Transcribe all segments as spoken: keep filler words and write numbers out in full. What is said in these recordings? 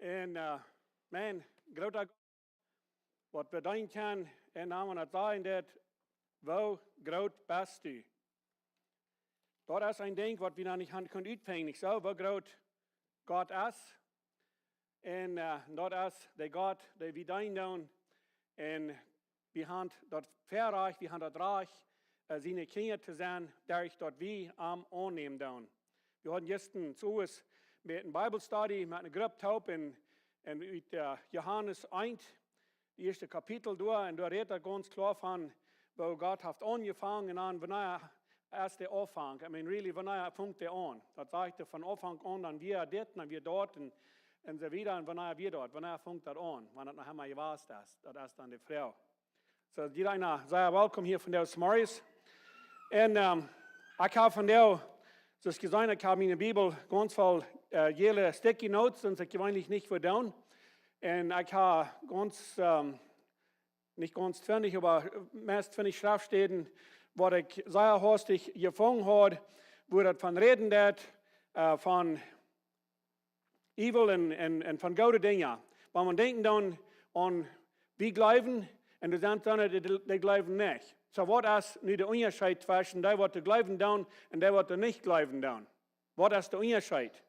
En, äh, Maun, groota Gott, waut wie deenen kjennen, en Nomen daut sajen daut, woo groot best du? Daut es een Dinkj waut wie noch nich haben kunnen utfinjen, nich soo, woo groot Gott es. En, äh, daut es de Gott, dän wie deenen doonen. En wie haben daut Verrajcht, wie haben daut Rajcht, äh, siene Kjinja to sennen, derch daut wie am aunnämen doonen. Wie hauden jistren Owes met eene Bibelstudie, met eene Grupp toop en, en ut, äh, Johanes eent, daut ieeschte Kapitel doa, en doa rät hee gaunz kloa von, woo Gott haft aunjefongen en dan, wanea es de Aunfank. I mean, really, wanea funk dee aun? Daut sajcht hee von Aunfank aun, dan wia dit, dan wia daut en, en soo wieda, en wanea wia daut? Wanea funk daut aun? Wan daut noch emma jewast es, daut es dan de Froag. Soo, jieda eena, sie welkom hia vondoag zemorjes. En, ähm, ekj hab vondoag, soo aus jeseenen, ekj hab miene Bibel gaunz voll, äh, jäle sticky notes, waut ekj jeweenlich nich wudd doonen. En ekj hab gaunz, ähm, nich gaunz twintich, oba meist twintich Schreftstäden, waut ekj sea haustich jefungen haud, wua daut von räden deit, äh, von evil en, en, en von goode Dinja. Wan wie denkjen dan aun, wie jleewen, en doa sent soone, dee, dee jleewen nich. Soo, waut es nu de Unjascheet tweschen dee, waut jleewen doonen, en dee, waut nich jleewen doonen? Waut es de Unjascheet?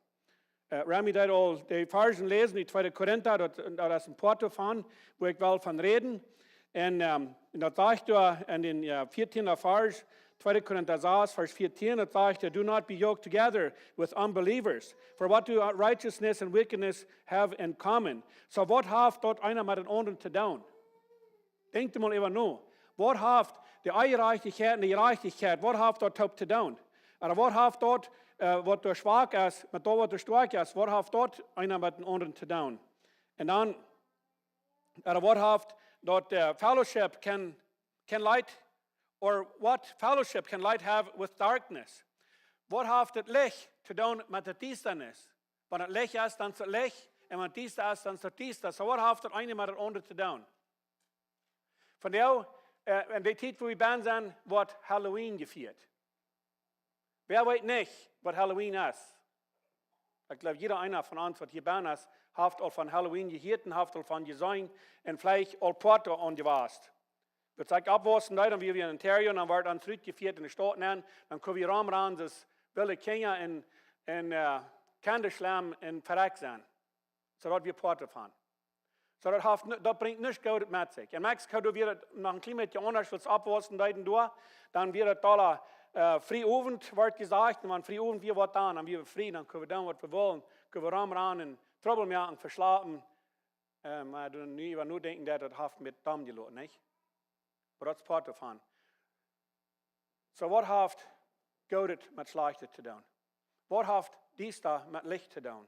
Äh, Rami deed aul de Varschen läsen, de tweede Korinta, daut, daut es een Poat doavon, wua ekj well von räden. En, ähm, en daut sajcht doa en dän, äh, vieetieenden Varsch, tweede Korinta sas, Varsch vieetieen, daut sajcht: "Do not be yoked together with unbelievers. For what do righteousness and wickedness have in common?" Soo, waut haft daut eena met dän aundren to doonen? Denkjt mol äwa no. Waut haft de Onjerajchtichkjeit en de Jerajchtichkjeit, waut haft daut toop to doonen? Ooda waut haft daut, äh, waut doa schwak es, met daut, waut doa stoakj es, waut haft daut eena met dän aundren to doonen? En dan, ooda waut haft daut, äh, fellowship can, can light, or what fellowship can light have with darkness? Waut haft daut Licht to doonen met de Diestanis? Wan daut Licht es, dan es daut Licht, en wan daut diesta es, dan es daut diesta. Soo, waut haft daut eene met daut aundre to doonen? Vondoag, äh, en de Tiet, wua wie bennen sent, woat Halloween jefieet. Wäa weet nich, waut Halloween es? Ekj jleew, jieda eena von ons, waut hia bennen es, haft aul von Halloween jehieet en haft aul von jeseenen en veleicht aul Poat aun jewast. Wiels ekj oppwaussen deed, dan wia wie en Ontario, en dan wort ons rutjefieet en de Staut nenn, dan kunn wie romrannen, soo aus wille Kjinja en, en, äh, Kjinjaschlem en verekjt sennen. Soo daut wia Poat doavon. Soo daut haft, daut brinjt nuscht Goodet met sikj. En Mexiko, doa wia daut noch een kjlien bät aundasch, wiels wie oppwaussen deeden doa, dan wia daut aula, äh, Frieowent, wort jesajcht, en wan Frieowent wia, waut dan? Dan wia wie frie, dan kunnen wie doonen, waut wie wullen, kunnen wie romrannen, Trubbel moaken, veschlapen. Äh, oba doa nu äwa nodenkjen, daut, daut haft met domm jeloten, nich? Oba daut es Poat doavon. Soo, waut haft Goodet met Schlajchtet to doonen? Waut haft diesta met Licht to doonen?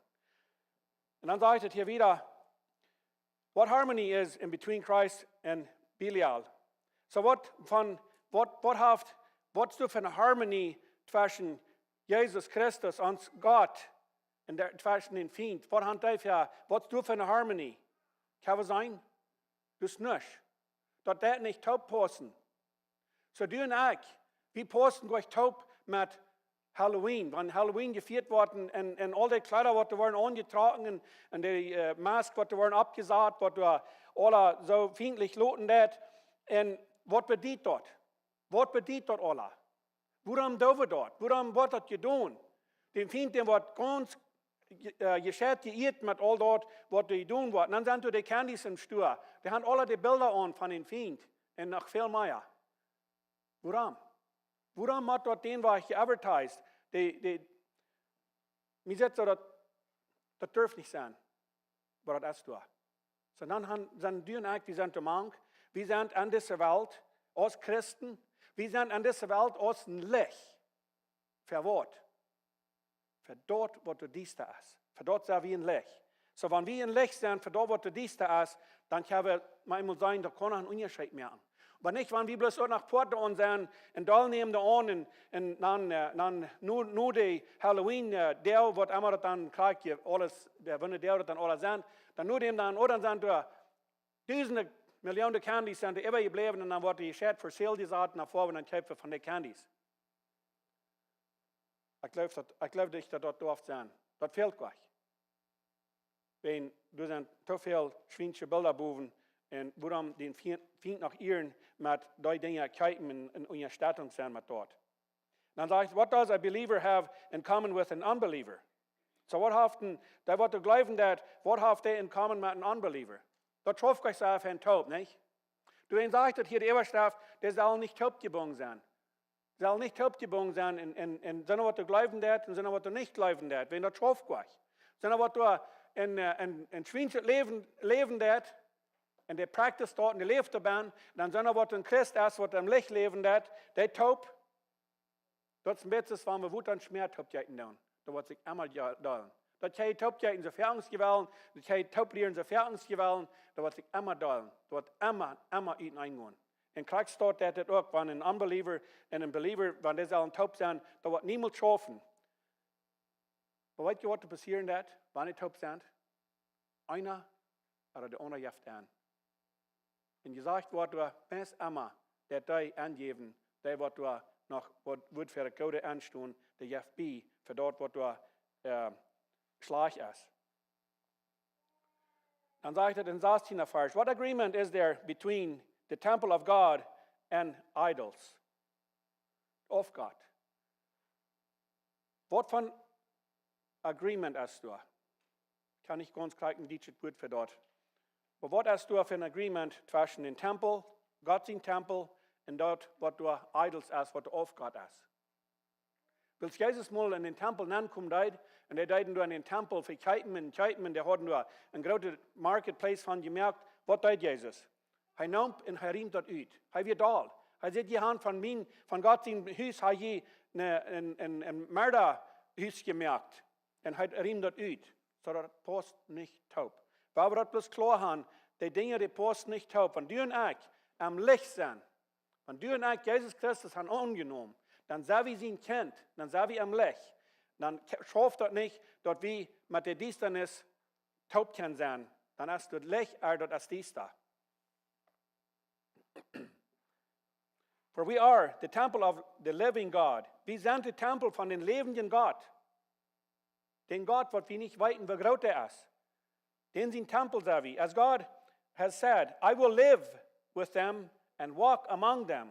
En dan sajcht et hia wieda, what harmony is in between Christ and Belial? Soo, waut von, waut, waut haft, waut es doa fa eene harmony tweschen Jesus Christus, ons Gott, en de, tweschen dän Fient? Waut haft hee fa, waut es doa fa eene harmony? Kjenn wie seenen? Daut es nuscht. Daut deit nich toop paussen. Soo du en ekj, wie paussen nich toop met Halloween. Wan Halloween jefieet woat en, en, en aul dee Kjleeda, waut doa woaren aunjetrocken en, en dee, äh, Mask, waut doa woaren oppjesat, waut doa aula soo fientlich loten deit. En waut bediet daut? Waut bediet daut aula? Wuarom doo wie daut? Wuarom woat daut jedonen? Dän Fient, dän woat gaunz, äh, jescheit jeieet met aul daut, waut doa jedonen woat. En dan sent doa de Candies em Stua. Dee haben aula de Bilda aun von dän Fient. En noch väl mea. Wuarom? Wuarom mott daut dän woat jeadvertised? Dee, dee, mie sajcht soo, daut, daut darf nich sennen. Oba daut es doa. Soo dan han, sent du en ekj, wie sent doa mank. Wie sent en dise Welt aus Christen. Wie sent en dise Welt aus een Licht. Fa waut? Fa daut, waut doa diesta es. Fa daut sent wie een Licht. Soo, wan wie een Licht sent fa daut, waut doa diesta es, dan kjenn wie mau eemol seenen, daut kaun een Unjascheet moaken. Oba nich, wan wie bloos uk noch Poat aun sent en deelnämen doaraun en, en dan, äh, dan no, no de Halloween, äh, Deel, waut emma daut dan krakjt, aules, de, wan de Deel daut dan aula sent, dan no däm dan, oh, dan sent doa dusende, Millionen Candies sent doa äwajebläwen en dan woat dee jescheit fa sale jesat en dan foaren wie dan kjeepen von dee Candies. Ekj jleew daut, ekj jleew nich, daut daut doa oft sent. Daut fält nich. Wan doa sent too väl schwiensche Bilda bowen un wuarom dän Fient, Fient noch ieren met dee Dinja kjeepen un, un Unjastettunk sennen met daut. Dan sajcht, what does a believer have in common with an unbeliever? So waut haft een, dee waut doa jleewen deit, waut haft dee in common met een unbeliever? Daut schauft sikj soo von toop, nich? Doawäajen sajcht daut hia de Äwaschreft, dee sellen nich toopjebungen sennen. Sellen nich toopjebungen sennen en, en, en soone waut doa jleewen deit un soone waut doa nich jleewen deit. Wan daut schauft sikj. Soone waut doa en, äh, en, en schwienschet Läwen, läwen deit, un dee practice daut un dee läft doabie, dan soone waut een Christ es, waut em Licht läwen deit, dee toop, daut es een bät soo aus wan wie Wota un Schmäa toopjeeten doonen. Daut woat sikj emma jo-, deelen. Daut jie toopjeeten soo väl ons jewellen, daut jie tooplieren soo väl ons jewellen, daut woat sikj emma deelen. Daut woat emma, emma utenaunda gonen. Un krakjt soo es daut uk, wan een unbeliever un een believer, wan dee sellen toop sennen, daut woat niemols schaufen. Oba weet jie waut doa passieren deit, wan dee toop sent? Eena ooda de aundra jeft aun. Un jesajcht woat doa meist emma, daut dee aunjäwen, dee waut doa noch waut, waut fa daut Goode aunstonen, dee jeft bie fa daut waut doa, äh, schlajcht es. Dan sajcht et em sastieenden Varsch, what agreement is there between the temple of God and idols? Of God. Waut fa agreement es doa? Kaun nich gaunz krakjt een dietschet Wuat fa daut. Oba waut es doa fa een agreement tweschen dän Tempel, Gott sien Tempel, un daut waut doa idols es, waut doa Aufgott es? Wiels Jesus mol en dän Tempel nenkomen deed, un dee deeden doa en dän Tempel vekjeepen un kjeepen, un dee hauden doa een groote marketplace von jemoakt, waut deed Jesus? Hee neem un hee riemt daut ut. Hee wia doll. Hee säd, jie han von mien, von Gott sien Hus ha jie een, een, een, een Mordahus jemoakt. Un hee riemt daut ut. Soo daut pausst nich toop. Wan wie daut bloos kloa han, dee Dinja, dee paussen nich toop. Wan du un ekj em Licht sent, wan du un ekj Jesus Christus han aunjenomen, dan sent wie sien Kjint, dan sent wie em Licht. Dan k-, schauft daut nich, daut wie met de Diestanis toop kjennen sennen. Dan es daut Licht, ea daut es diesta. For we are the temple of the living God. Wie sent de Tempel von dän läwendjen Gott. Dän Gott, waut wie nich weeten, woo groot hee es. Dän sien Tempel sent wie. As God has said, I will live with them and walk among them,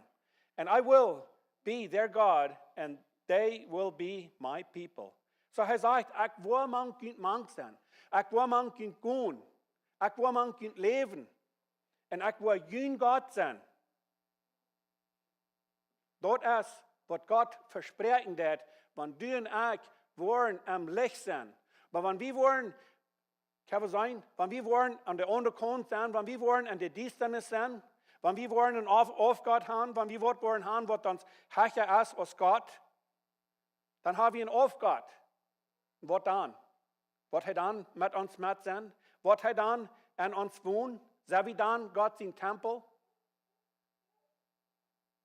and I will be their God, and they will be my people. Soo hee sajcht, ekj woa mank junt mank sennen. Ekj woa mank junt gonen. Ekj woa mank junt läwen. Un ekj woa jun Gott sennen. Daut es, waut Gott vespräakjen deed, wan du un ekj woaren em Licht sennen. Oba wan wie woaren, kjenn wie sajen, wan wie woaren aun de aundre Kaunt sennen, wan wie woaren en de Diestanis sennen, wan wie woaren een Auf-, Aufgott han, wan wie waut woaren han, waut ons hecha es aus Gott, dan ha wie een Aufgott. Waut dan? Woat hee dan met ons met sennen? Woat hee dan en ons wonen? Sent wie dan Gott sien Tempel?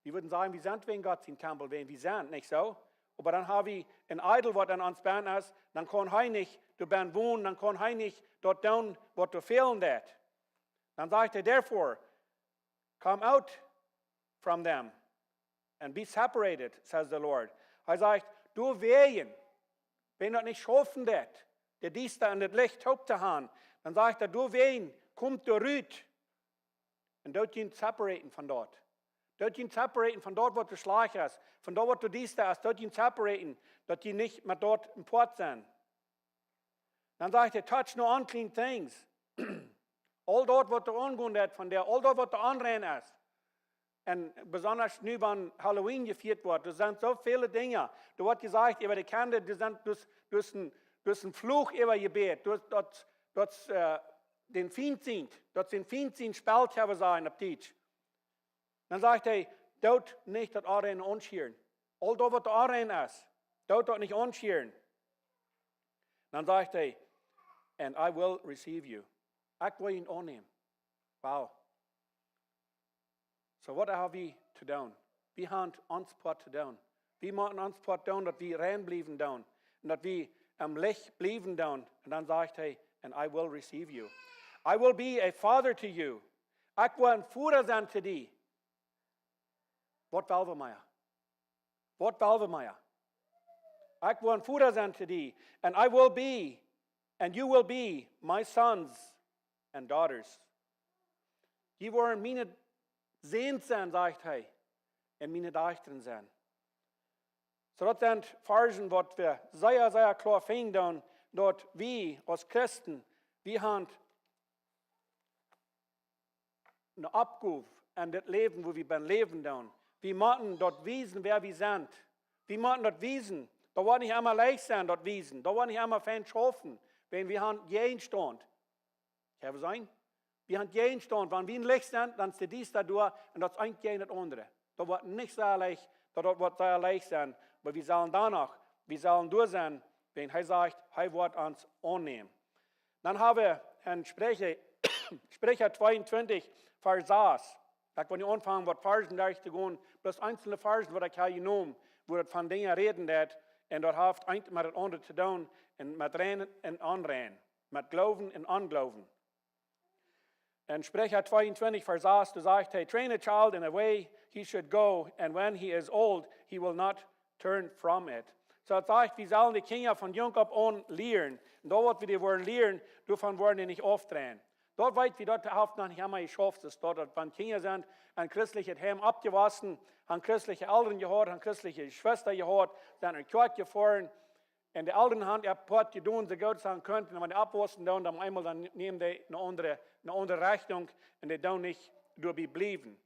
Wie wudden sajen, wie sent wäajen Gott sien Tempel, wäajen wie sent, nich soo? Oba dan ha wie een Idol, waut en ons bennen es, dan kaun hee nich doabennen wonen, dan kaun hee nich daut doonen, waut doa fälen deit. Dan sajcht hee, therefore, come out from them and be separated, says the Lord. Hee sajcht, doawäajen, wan daut nich schaufen deit, de Diesta un daut Licht toop to han, dan sajcht hee, doawäajen, komt doa rut. Un doot junt separaten von daut. Doot junt separaten von daut, waut doa schlajcht es, von daut, waut doa diesta es, doot junt separaten, daut jie nich met daut en Poat sent. Dan sajcht hee, touch no unclean things. Aul daut, waut doa aungonen deit von dee, aul daut, waut doa onrein es. Un besonda nu, wan Halloween jefieet woat, doa sent soo väle Dinja. Doa woat jesajcht, äwa de Kjinja, doa sent, doa, doa es een, doa es een Fluch äwa jebät. Doa, daut, daut, äh, dän Fient sien, daut dän Fient sien Spel, kjenn wie sajen opp Dietsch. Dan sajcht hee, doot nich daut onrein aunschieren. Aul daut, waut doa onrein es, doot daut nich aunschieren. Dan sajcht hee, and I will receive you. Ekj woa junt aunnämen. Wow. Soo waut ha wie to doonen? Wie han ons Poat to doonen. Wie motten ons Poat doonen, daut wie rein bliewen doonen. Un daut wie em Licht bliewen doonen. Un dan sajcht hee, and I will receive you. I will be a father to you. Ekj woa een Voda sennen to die. Waut well wie mea? Waut well wie mea? Ekj woa een Voda sennen to die. And I will be And you will be my sons and daughters. Jie woaren miene Säns sennen, sajcht hee, un miene Dajchta sennen. Soo daut sent Varzen, waut wie sea, sea kloa finjen doonen, daut wie aus Christen, wie haben eene Oppgow en dit Läwen, wua wie bie läwen doonen. Wie motten daut wiesen, wäa wie sent. Wie motten daut wiesen. Daut woat nich emma leicht sennen, daut wiesen. Daut woat nich emma fein schaufen, wan wie haben Jäajenstaunt. Kjenn jie seenen? Wie haben Jäajenstaunt. Wan wie em Licht sent, dan es de Diesta doa un daut es eent jäajen daut aundre. Daut woat nich sea leicht, daut, daut woat sea leicht sennen. Oba wie sellen doano, wie sellen doa sennen, wan hee sajcht, hee woat ons aunnämen. Dan haben wie en Spricha, Spricha tweeuntwintich, Varsch sas. Ekj well nu aunfangen, waut Varzen derchtogonen, bloos eensje Varzen, waut ekj hab jenomen, wua daut von Dinja räden deit, un daut haft eent met daut aundre to doonen, un met rein un onrein, met Gloowen un Ongloowen. En Spricha tweeuntwintich, Varsch sas, doa sajcht hee, "Train a child in a way he should go, and when he is old, he will not turn from it." Soo, daut sajcht, wie sellen de Kjinja von jung opp aun lieren. Un daut, waut wie dee woaren lieren, doavon woaren dee nich aufdreien. Daut weet wie, daut haft noch nich emma jeschauft, es daut, daut wan Kjinja sent en christeljet Heim oppjewossen, haben christelje Elren jehaut, haben christelje Jeschwista jehaut, sent no Kjoakj jefoaren, un de Elren haben äa Poat jedonen, soo goot aus see haben kunt, un wan dee oppwossen doonen, dan eemol dan nämen dee eene aundre, eene aundre Rechtunk, un dee doonen nich doabie bliewen.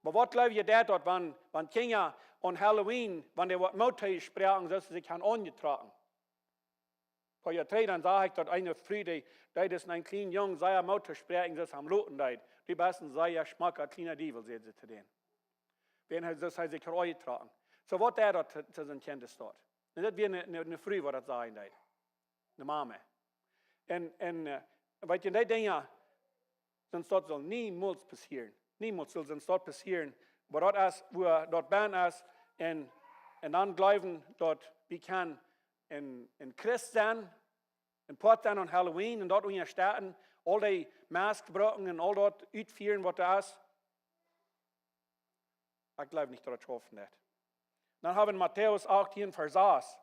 Oba waut jleew jie daut, daut wan, wan Kjinja aun Halloween, wan dee waut Moot toojesproaken, soo aus see sikj haben aunjetrocken? Poa Joa trigj, dan sach ekj daut eene Fru, dee, dee deed een kjlienen Jung sea Moot toospräakjen, soo aus see am loten deed. "Du best een sea schmocka kjliena Diewel," säd see to dän. Wan hee, soo aus hee sikj haud aunjetrocken. Soo waut deit daut to, to sien Kjint es daut. Un daut wia eene, eene, eene Fru, waut daut sajen deed. Eene Mame. Un, un, äh, weet jie, dee Dinja, sent daut saul niemols passieren. Niemols saul sent daut passieren. Oba daut es, wua daut bennen es, un, un dan jleewen, daut wie kjennen een, een Christ sennen, een Poat sennen aun Halloween, un daut unjastetten, aul dee Mask brucken un aul daut utfieren, waut doa es. Ekj jleew nich, daut daut schaufen woat. Dan haben wie Matäus achtieen, Varsch sas.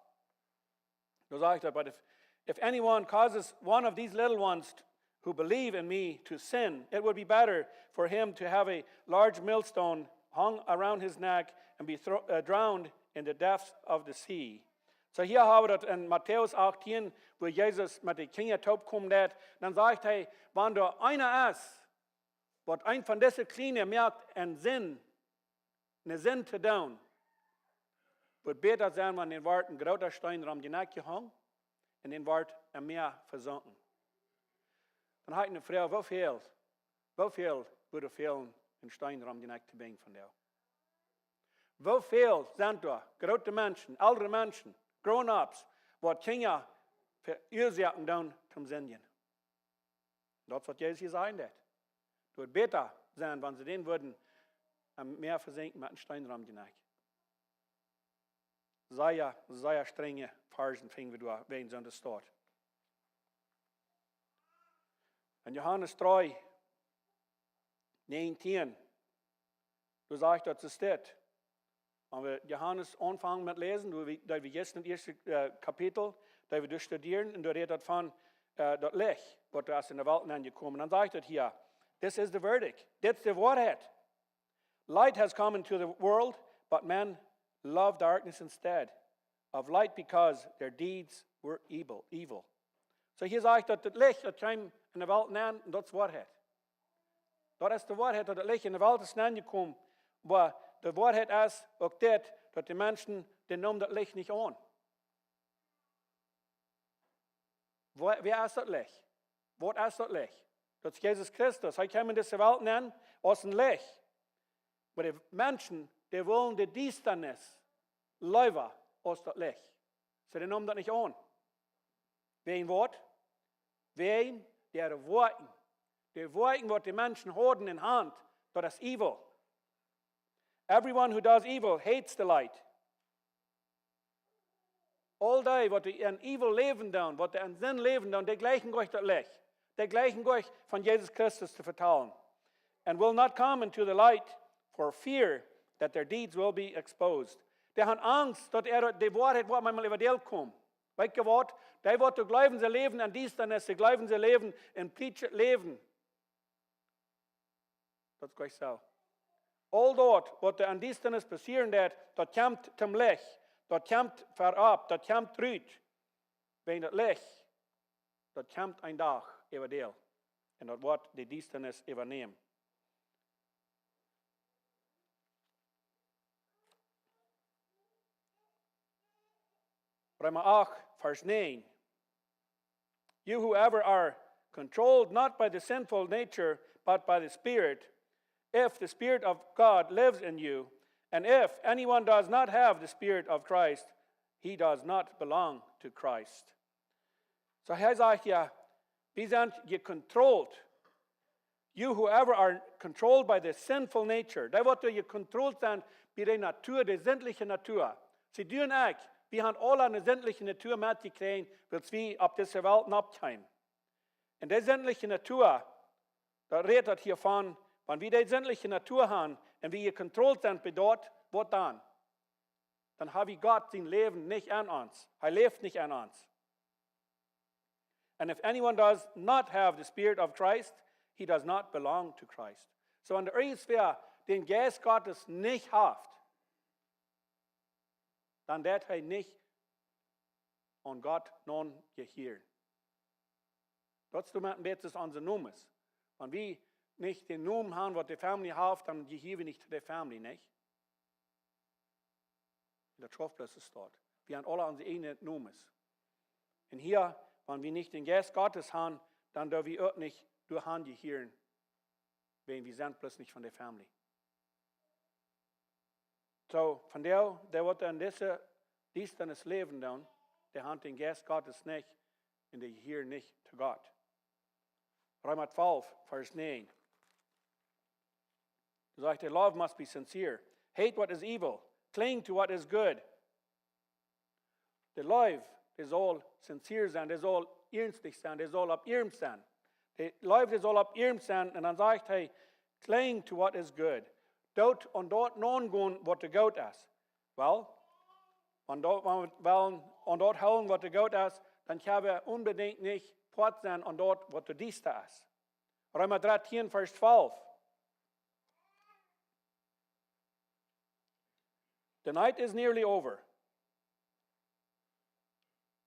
Doa sajcht hee, "But if, if anyone causes one of these little ones t-, who believe in me to sin, it would be better for him to have a large millstone hung around his neck and be thro-, uh, drowned in the depths of the sea." Soo, hia haben wie daut en Matäus achtieen, wua Jesus met de Kjinja toopkomen deed. Dan sajcht hee, "Wan doa eena es, waut eent von dise Kjliene moakt eene Sind, eene Sind to doonen, wudd bäta sennen, wan dän woat een groota Steen rom de Näck jehongen un dän woat em Mäa vesunken." Dan hab ekj eene Froag, woo väl, woo väl wudden fälen, een Steen rom de Näck to binjen vondoag? Woo väl sent doa, groote Menschen, elre Menschen, grown-ups, waut Kjinja veuasoaken doonen toom sindjen? Daut es waut Jesus hia sajen deed. Daut wudd bäta sennen, wan see dän wudden em Mäa vesunkjen met een Steen rom de Näck. Sea, sea strenje Varzen finjen wie doa, wäajen soone Staut. En Johanes dree, näajentieen, doa sajcht daut, soo steit. Wan wie Johanes aunfangen met läsen, doa wie, doa wie jistren daut ieeschte, äh, Kapitel, doa wie daut studieren, un doa rät daut von, äh, daut Licht, waut doa es en de Welt aunjekomen. Dan sajcht daut hia, "This is the verdict." Dit es de Woarheit. "Light has come into the world, but men love darkness instead of light because their deeds were evil, evil." Soo, hia sajcht daut, daut Licht, daut kjeem en de Welt aun, un daut es Woarheit. Daut es de Woarheit, daut daut Licht en de Welt es aunjekomen. Oba de Woarheit es uk dit, daut de Menschen, dee neemen daut Licht nich aun. Wäa, wäa es daut Licht? Waut es daut Licht? Daut es Jesus Christus. Hee kjeem en dise Welt aun aus een Licht. Oba de Menschen, dee wullen de Diestanis leewa aus daut Licht. See, dee neemen daut nich aun. Wäajen waut? Wäajen de Woakjen. De Woakjen, waut de Menschen hauden en Haunt, daut es evil. "Everyone who does evil hates the light." Aul dee, waut en evil läwen doonen, waut en Sind läwen doonen, dee jlikjen goanich daut Licht. Dee jlikjen goanich von Jesus Christus to vetalen. "And will not come into the light for fear that their deeds will be exposed." Dee haben Angst, daut äa, de Woarheit woat mau äwa de Welt komen. Weet jie waut? Dee waut doa jleewen see läwen en Diestanis, see jleewen see läwen en Plietsch Läwen. Daut es jlikj soo. Aul daut waut doa en Diestanis passieren deit, daut kjemt toom Licht, daut kjemt verop, daut kjemt rut. Wan daut Licht, daut kjemt een Dach äwa däl. Un daut woat de Diestanis äwanämen. Reema acht, Varsch näajen. You, whoever are controlled not by the sinful nature, but by the Spirit, if the Spirit of God lives in you, and if anyone does not have the Spirit of Christ, he does not belong to Christ. Soo hee sajcht hia, wie sent jecontrollt. You, whoever are controlled by the sinful nature. Dee waut jecontrollt sent bie de Natua, de sindliche Natua. See, du un ekj, wie haben aule eene sindliche Natua metjekjräajen, wiels wie opp dise Welt nopp kjeemen. Un de sindliche Natua, doa rät daut hia von, wan wie de sindliche Natua haben un wie jecontrollt sent bie daut, waut dan? Dan hab wie Gott sien Läwen nich en ons. Hee läft nich en ons. And if anyone does not have the Spirit of Christ, he does not belong to Christ. Soo, wan irjentwäa dän Jeist Gottes nich haft, dan deit hee nich aun Gott nojehieren. Daut es doamet een bät soo aus onse Nomes. Wan wie nich dän Nomen haben, waut de Family haft, dan jehieren wie nich to de Family, nich? Daut schauft bloos soo. Wie haben aule onse eejne Nomes. Un hia, wan wie nich dän Jeist Gottes haben, dan doo wie uk nich doahan jehieren, wan wie sent bloos nich von de Family. Soo, von dee, dee waut en dise Diestanis läwen dan, dee haben dän Jeist Gottes nich un dee jehieren nich to Gott. Reema twalf, Varsch näajen. Doa sajcht hee, love must be sincere. Hate what is evil. Cling to what is good. De Leew, dee saul sincere sennen, dee saul ernstlich sennen, dee saul opp ieescht sennen. De Leew, dee saul opp ieescht sennen. Un dan sajcht hee, cling to what is good. Doot aun daut nogonen, waut doa goot es. Well, wan daut, wan wie wellen aun daut hoolen, waut doa goot es, dan kjenn wie onbedinjt nich Poat sennen aun daut, waut doa diesta es. Reema dartieen, Varsch twalf. The night is nearly over.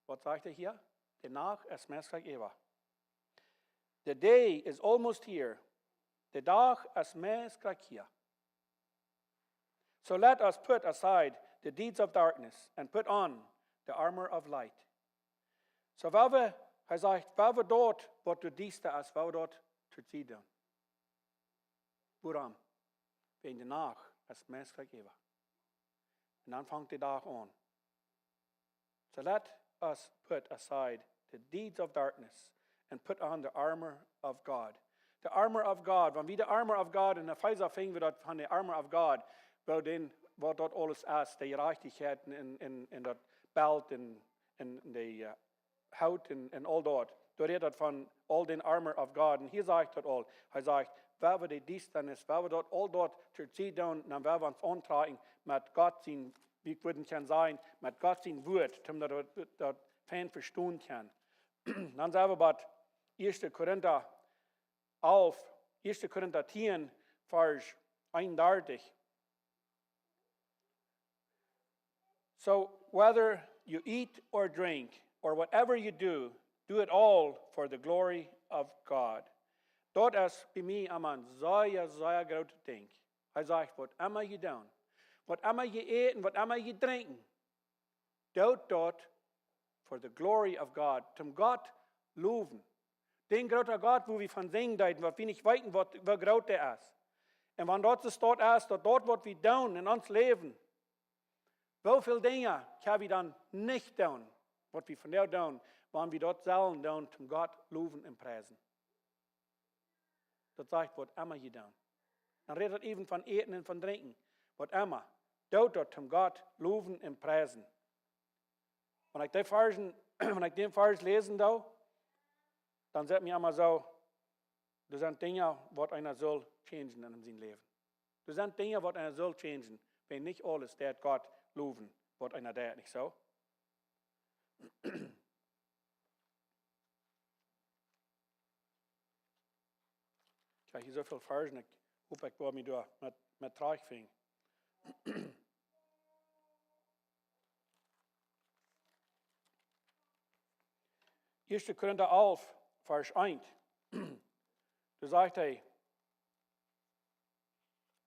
Waut sajcht hee hia? De Nacht es meist krakjt äwa. The day is almost here. De Dach es meist krakjt hia. So let us put aside the deeds of darkness and put on the armor of light. Soo, wan wie, hee sajcht, wan wie daut, waut doa diesta es, wan wie daut to Sied doonen. Wuarom? Wäajen de Nacht es meist krakjt äwa. Un dan fangt de Dach aun. So let us put aside the deeds of darkness and put on the armor of God. The armor of God, wan wie de armor of God en Efeesa finjen, wie daut von de armor of God, woo dän, waut daut aules es, de Jerajchtichkjeit en, en, en daut Belt en, en de, eh, Hoot en, en aul daut. Doa rät daut von aul dän armor of God. Un hia sajcht daut aul. Hee sajcht, wan wie de Diestanis, wan wie daut aul daut to Sied doonen, dan wan wie ons auntrakjen met Gott sien, wie wudden kjennen sajen, met Gott sien Wuat, om daut, daut fein vestonen kjennen. Dan sent wie bie ieeschte Korinta alf, ieeschte Korinta tieen, Varsch eenundartich. So whether you eat or drink, or whatever you do, do it all for the glory of God. Daut es bie mie emma een sea, sea grootet Dinkj. Hee sajcht, waut emma jie doonen, waut emma jie äten, waut emma jie drinkjen, doot daut for the glory of God, toom Gott lowen. Dän grooten Gott, wua wie von sinjen deeden, waut wie nich weeten, waut, woo groot hee es. Un wan daut soo es, daut daut, waut wie doonen en ons Läwen, woo väl Dinja kjenn wie dan nich doonen, waut wie vondoag doonen, wan wie daut sellen doonen, toom Gott lowen un priesen? Daut sajcht, waut emma jie doonen. Dan rät daut even von äten un von drinkjen. Waut emma. Doot daut toom Gott lowen un priesen. Wan ekj dee Varschen, wan ekj dän Varsch läsen doo, dan sajcht mie emma soo, doa sent Dinja, waut eena saul changen en sien Läwen. Doa sent Dinja, waut eena saul changen, wan nich aules deit Gott lowen, waut eena deit, nich soo? Kjrieech hia soo väl Varzen, ekj hop, ekj woa mie doa met, met trajchtfinjen. Ieeschte Korinta alf, Varsch eent. Doa sajcht hee: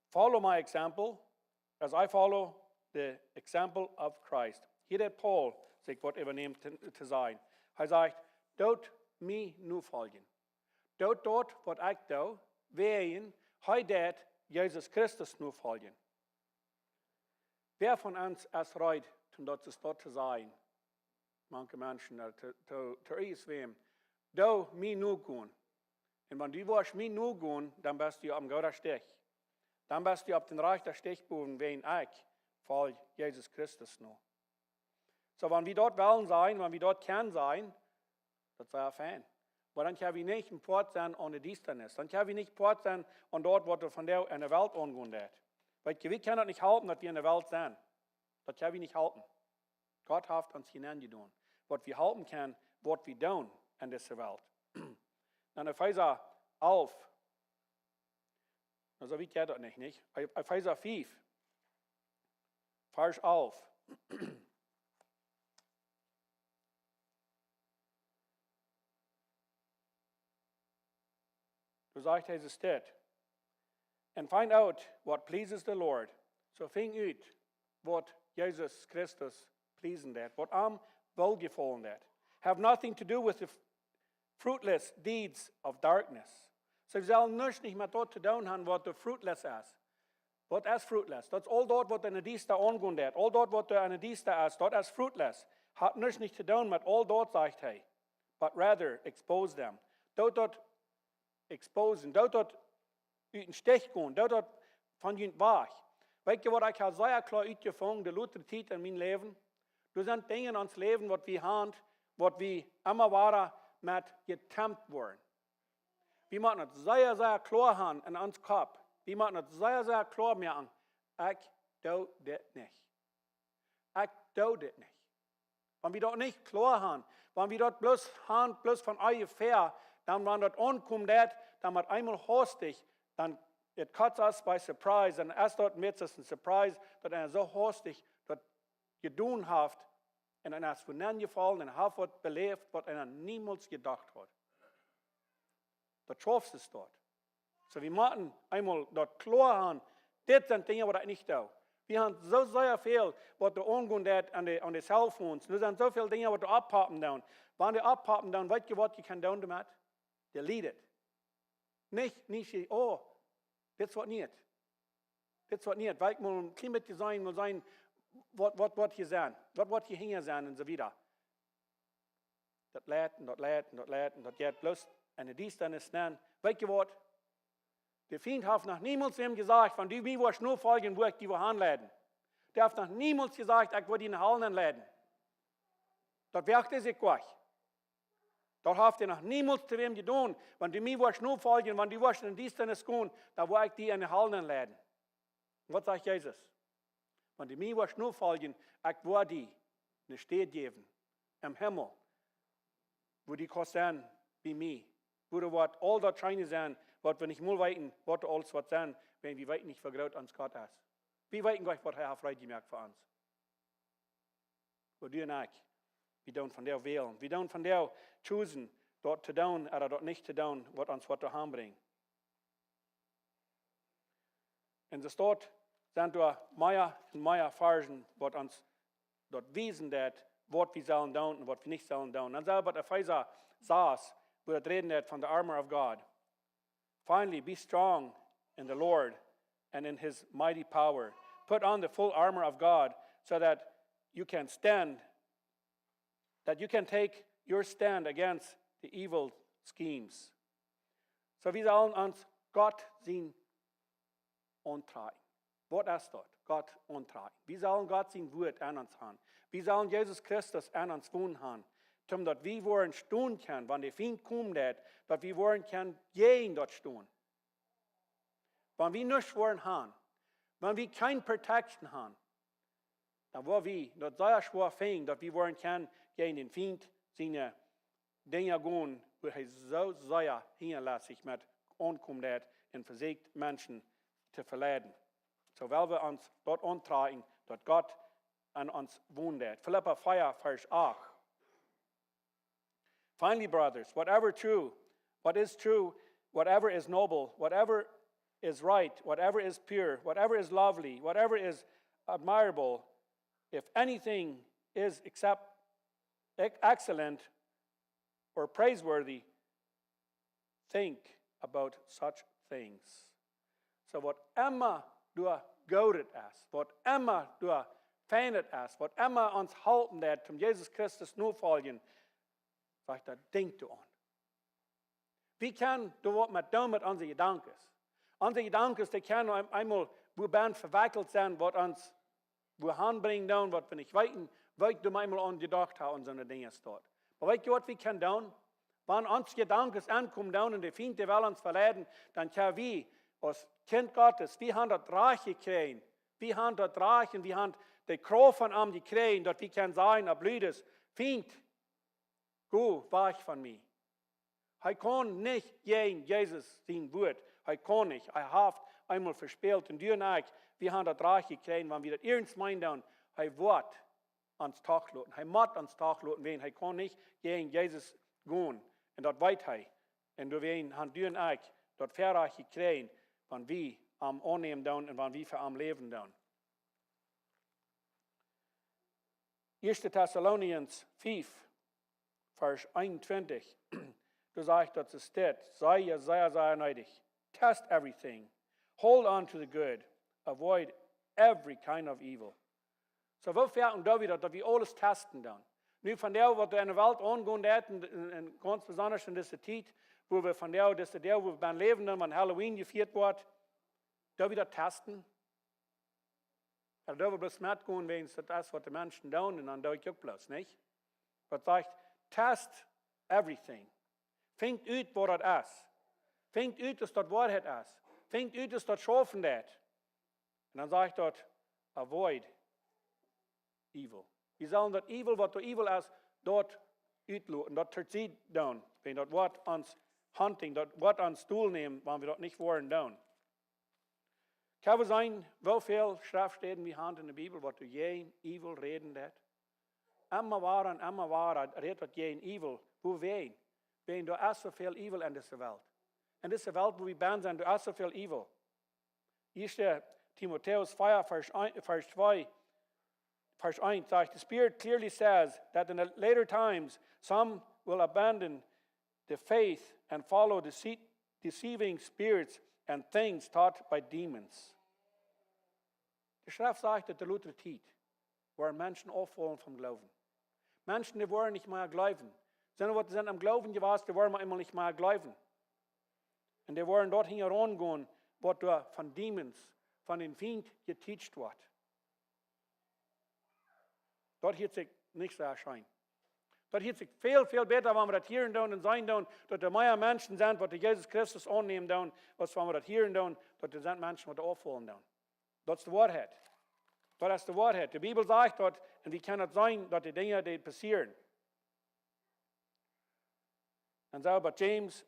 "Follow my example, as I follow the example of Christ." Hia deed Paulus sikj waut äwanämen to, to sajen. Hee sajcht: "Doot mie nofoljen. Doot daut waut ekj doo, wäajen hee deed Jesus Christus nofoljen." Wäa von ons es reed, om daut to, daut to sajen? Manche Menschen, äh, to, to, to irjentwäm: "Doo mie nogonen." Un wan du woascht mie nogonen, dan best du opp een gooden Stich. Dan best du opp dän rajchten Stich bliewen, wäajen ekj folj Jesus Christus no. Soo, wan wie daut wellen sajen, wan wie daut kjennen sajen, daut wia fein. Oba dan kjenn wie nich een Poat sennen aun de Diestanis. Dan kjenn wie nich Poat sennen aun daut, waut doa vondoag enne Welt aungonen deit. Weetst, wie kjennen daut nich halpen, daut wie enne Welt sent. Daut kjenn wie nich halpen. Gott haft ons hia nenjedonen. Waut wie halpen kjennen, waut wie doonen en dise Welt. Dan Efeesa alf. Aulsoo, wie kjennen daut nich, nich? Efeesa fief, Varsch alf. Doa sajcht hee dit: "And find out what pleases the Lord." Soo finj ut waut Jesus Christus pleasen deit, waut am woljefaulen deit. "Have nothing to do with the f-, fruitless deeds of darkness." Soo, wie sellen nuscht nich met daut to doonen haben, waut doa fruitless es. Waut es fruitless? Daut es aul daut, waut enne Diestanis aungonen deit. Aul daut, waut doa enne Diestanis es, daut es fruitless. Haft nuscht nich to doonen met aul daut, sajcht hee. "But rather expose them." Doot daut exposen. Doot daut ut dän Stich gonen. Doot daut von junt wajch. Weetst, waut ekj hab sea kloa utjefungen de latste Tiet en mien Läwen? Doa sent Dinja en ons Läwen, waut wie haben, waut wie emma wada met jetempt woaren. Wie motten daut sea, sea kloa haben en ons Kopp. Wie motten daut sea, sea kloa moaken. Ekj doo dit nich. Ekj doo dit nich. Wan wie daut nich kloa haben, wan wie daut bloos haben, bloos von onjefäa, dan, wan daut aunkomen deit, dan met eemol haustich, dan, it caught us by surprise, dan es daut meist een Surprise, daut eena soo haustich daut jedonen haft, un dan es eena nenjefaulen un haft waut beläft, waut eena niemols jedocht haud. Daut schauft sikj doa. Soo, wie motten eemol daut kloa haben, dit sent Dinja, waut ekj nich doo. Wie haben soo sea väl, waut doa aungonen deit aun de, aun de Cellphones. Doa sent soo väl Dinja, waut doa opppoppen doonen. Wan dee opppoppen doonen, weetst, waut jie kjennen doonen doamet? Delete it. Nich, nich, oh, dit es waut nich. Dit es waut nich. Well ekj mol een kjlien bät seenen, mol seenen, waut, waut, waut hia sent, waut, waut hia hinja sent un soo wieda. Daut leit un daut leit un daut leit un daut jeit bloos enne Diestanis nenn. Weetst waut? De Fient haft noch niemols wäm jesajcht, wan du mie woascht nofoljen, woa ekj die woa hanleiden. Dee haft noch niemols jesajcht, ekj woa die enne Hal nenleiden. Daut woagt hee sikj nich. Daut haft hee noch niemols to wäm jedonen. Wan du mie woascht nofoljen, wan du woascht enne Diestanis gonen, dan woa ekj die enne Hal nenleiden. Waut sajcht Jesus? Wan du mie woascht nofoljen, ekj woa die eene Städ jäwen em Himmel, wua du kaust sennen bie mie. Wua doa woat aul daut scheene sennen, waut wie nich mol weeten, waut doa aules woat sennen, wiels wie weeten nich, woo groot ons Gott es. Wie weeten nich, waut hee haft reed jemoakt fa ons. Waut doo ekj? Wie doonen vondoag wälen. Wie doonen vondoag choosen, daut to doonen ooda daut nich to doonen, waut ons waut doa han brinjt. Un soo steit, sent doa mea un mea Varzen, waut ons daut wiesen deit, waut wie sellen doonen un waut wie nich sellen doonen. Dan sajcht Efeesa sas, wua daut räden deit von the armor of God. "Finally, be strong in the Lord and in his mighty power. Put on the full armor of God so that you can stand, that you can take your stand against the evil schemes." Soo, wie sellen ons Gott sien auntrakjen. Waut es daut? Gott auntrakjen. Wie sellen Gott sien Wuat aun ons haben. Wie sellen Jesus Christus aun ons wonen haben. Om daut wie woaren stonen kjennen, wan de Fient komen deit, daut wie woaren kjennen jäajen daut stonen. Wan wie nuscht woaren haben, wan wie kjeene Protection haben, dan woa wie daut sea schwoa finjen, daut wie woaren kjennen jäajen dän Fient siene Dinja gonen, wua hee soo sea hinjalässich met aunkomen deit un vesieekjt Menschen to veleiden. Soo well wie ons daut auntrakjen, daut Gott aun ons wonen deit. Filippa vea, Varsch acht. Finally, brothers, whatever true, what is true, whatever is noble, whatever is right, whatever is pure, whatever is lovely, whatever is admirable, if anything is accept, ec- excellent or praiseworthy, think about such things. Soo waut emma doa goodet es, waut emma doa feinet es, waut emma ons halpen deit, om Jesus Christus nofoljen, sajcht hee, denkjt doaraun. Wie kjennen doa waut met doonen met onse Jedanken. Onse Jedanken, dee kjennen een- eemol wua bennen vewekjelt sennen, waut ons wua han brinjen doonen, waut wie nich weeten, waut wie eemol aun jedocht haben, aun soone Dinja staut. Oba weet jie waut wie kjennen doonen? Wan ons Jedanken aunkomen doonen un de Fient well ons veleiden, dan kjenn wie aus Kjint Gottes, wie haben daut Rajcht jekjräajen. Wie haben daut Rajcht un wie haben de Krauft von am jekjräajen, daut wie kjennen sajen, opp Ludes, Fient, go wajch von mie. Hee kaun nich jäajen Jesus sien Wuat. Hee kaun nich. Hee haft eemol vespält. Un du un ekj, wie haben daut Rajcht jekjräajen, wan wie daut iernst meenen, dan hee woat ons toloten. Hee mott ons toloten, wiels hee kaun nich jäajen Jesus gonen. Un daut weet hee. Un doawäajen haben du un ekj daut Väarajcht jekjräajen, wan wie am aunnämen doonen un wan wie fa am läwen doonen. Ieeschte Thessalonians fiew, Varsch eenuntwintich. Doa sajcht daut, soo steit, sea, sea, sea needich. Test everything. Hold on to the good. Avoid every kind of evil. Soo, woo foaken doo wie daut, daut wie aules testen doonen? Nu vondoag, waut doa enne Welt aungonen deit, un, un, un gaunz besonda en dise Tiet, wua wie vondoag, dise Doag, wua wie bennen läwen, dan, wan Halloween jefieet woat, doo wie daut testen? Ooda doo wie bloos metgonen, wiels daut es waut de Menschen doonen, un dan doo ekj uk bloos, nich? Daut sajcht, test everything. Finjt ut waut daut es. Finjt ut aus daut Woarheit es. Finjt ut aus daut schaufen deit. Un dan sajcht daut, avoid evil. Wie sellen daut evil, waut doa evil es, daut utloten, daut to Sied doonen. Wiels daut woat ons hunting, daut woat ons Stool nämen, wan wie daut nich woaren doonen. Kjenn wie seenen, woo väl Schreftstäden wie haben en de Bibel, waut doa jäajen evil räden deit? Emma wada un emma wada rät daut jäajen evil. Wuarom? Wiels doa es soo väl evil en dise Welt. En dise Welt, wua wie bennen sent, doa es soo väl evil. Ieeschte Timotäus vea, Varsch eent, Varsch twee, Varsch eent sajcht, the Spirit clearly says that in the later times some will abandon the faith and follow deceit, deceiving spirits and things taught by demons. De Schreft sajcht, daut de latste Tiet woaren Menschen auffaullen vom Gloowen. Menschen, dee woaren nich mea jleewen. Sent waut sent aum Gloowen jewast, dee woaren mau eemol nich mea jleewen. Un dee woaren doa hinjaraun gonen, waut doa von Demons, von dän Fient jeteacht woat. Daut hieet sikj nich soo scheen. Daut hieet sikj väl, väl bäta, wan wie daut hieren doonen un seenen doonen, daut doa mea Menschen sent, waut doa Jesus Christus aunnämen doonen, aus wan wie daut hieren doonen, daut doa sent Menschen, waut doa auffaulen doonen. Daut es de Woarheit. Daut es de Woarheit. De Bibel sajcht daut, un wie kjennen daut seenen, daut de Dinja, dee passieren. Un soo bie James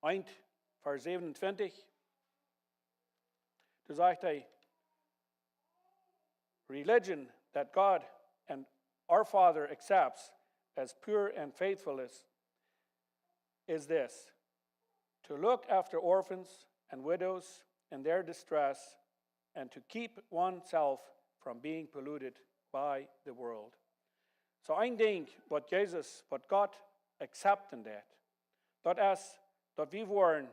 eent, Varsch säwenuntwintich, doa sajcht hee, religion that God and our Father accepts as pure and faithful is, is this, to look after orphans and widows in their distress and to keep oneself from being polluted by the world. Soo een Dinkj, waut Jesus, waut Gott accepten deit, daut es, daut wie woaren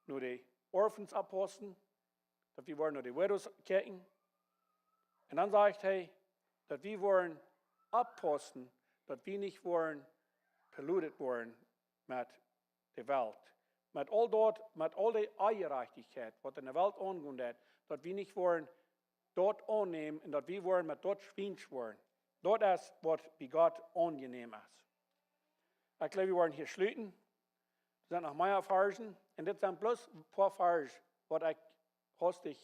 no de Orphans oppaussen, daut wie woaren no de Widows kjikjen. Un dan sajcht hee, daut wie woaren oppaussen, daut wie nich woaren polluted woaren met de Welt. Met aul daut, met aul dee Onjerajchtichkjeit, waut en de Welt aungonen deit, daut wie nich woaren daut aunnämen un daut wie woaren met daut Schwiensch woaren. Daut es, waut bie Gott aunjenäm es. Ekj jleew, wie woaren hia schluten. Doa sent noch mea Varschen. Un dit sent bloos een poa Varschen, waut ekj hastich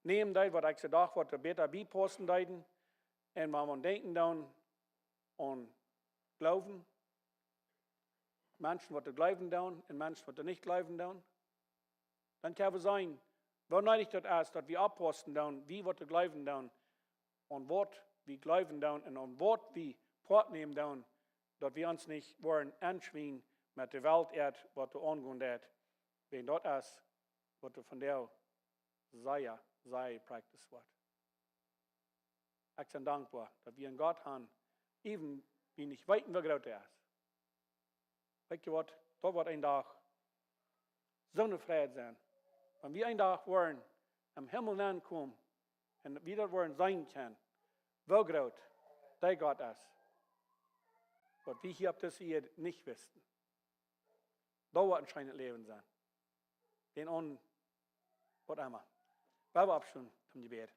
nämen deed, waut ekj soo docht, waut doa bäta biepaussen deeden. Un wan wie denkjen dan aun Gloowen, Menschen waut doa jleewen dan un Menschen waut doa nich jleewen dan, dan kjenn wie seenen, woo needich daut es, daut wie oppaussen dan, wie waut doa jleewen dan, aun waut wie jleewen dan un aun waut wie Poat nämen dan, daut wie ons nich woaren enschwinjen met de Welt, waut doa aungonen deit, wäajen daut es waut doa vondoag sea, sea practiced woat. Ekj sie dankboa daut wie eenen Gott haben, even wie nich weeten woo groot hee es. Weetst waut, daut woat een Dach soone Freid sennen, wan wie een Dach woaren em Himmel aunkomen un wie daut woaren seenen kjennen, woo groot dee Gott es, waut wie hia opp dise Ieed nich wisten. Daut woat een scheenet Läwen sennen. Dän aun waut emma. Well wie oppstonen toom Jebäd.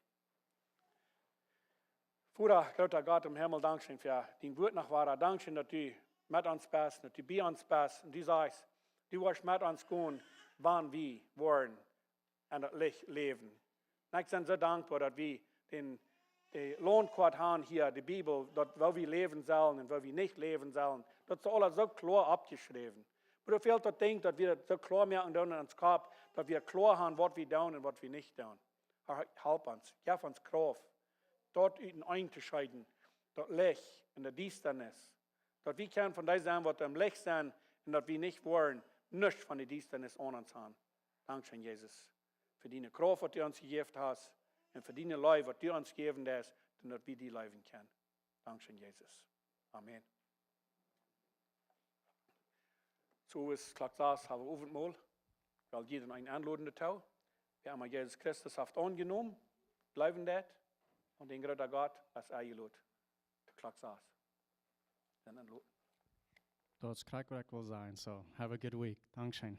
Voda, groota Gott em Himmel, dankscheen fa dien Wuat noch wada. Dankscheen daut du met ons best, daut du bie ons best. Un du sajchst, du woascht met ons gonen, wan wie woaren en daut Licht läwen. Un ekj sie soo dankboa daut wie dän, de Launtkoat haben hia, de Bibel, daut woo wie läwen sellen un woo wie nich läwen sellen, daut es aules soo kloa oppjeschräwen. Oba doa fält daut Dinkj, daut wie daut soo kloa moaken doonen en ons Kopp, daut wie kloa haben waut wie doonen un waut wie nich doonen. Herr, help ons, jeff ons Krauft, daut utenaunda to scheiden, daut Licht un de Diestanis. Daut wie kjennen von dee sennen waut em Licht sent un daut wie nich woaren nuscht von de Diestanis aun ons haben. Dankscheen, Jesus, fa diene Krauft waut du ons jejäft hast un fa diene Leew waut du ons jejäft hast, un daut wie die leewen kjennen. Dankscheen, Jesus. Amen. Soo es Klock sas haben wie Owentmol. Ekj well jieda eenen enloden doatoo. Wäa emma Jesus Christus haft aunjenomen, jleewen deit, aun dän grooten Gott, es enjelot. Klock sas. Dan enloden. Daut es krakjt waut ekj well sajen. So, have a good week. Dankscheen.